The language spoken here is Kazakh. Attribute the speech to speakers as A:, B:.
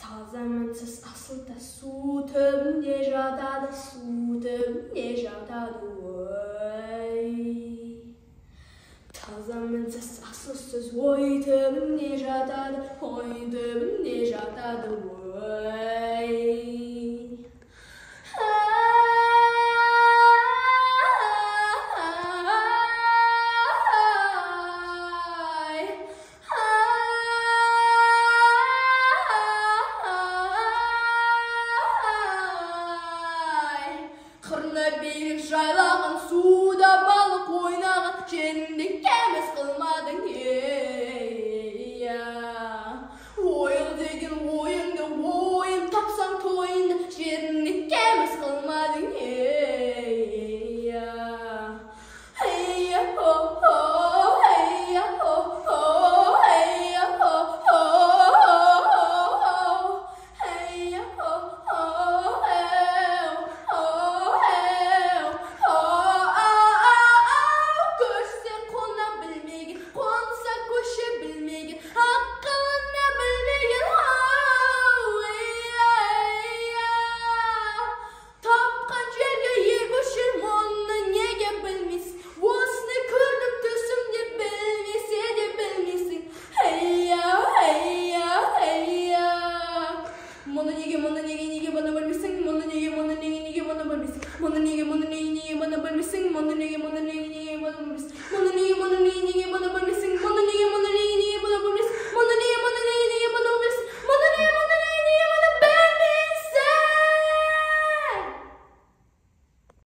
A: Таза мінсіз асыл тас су түбінде жатады, су түбінде жатады, ой. Таза мінсіз асыл сөз ой түбінде жатады, ой түбінде жатады, ой.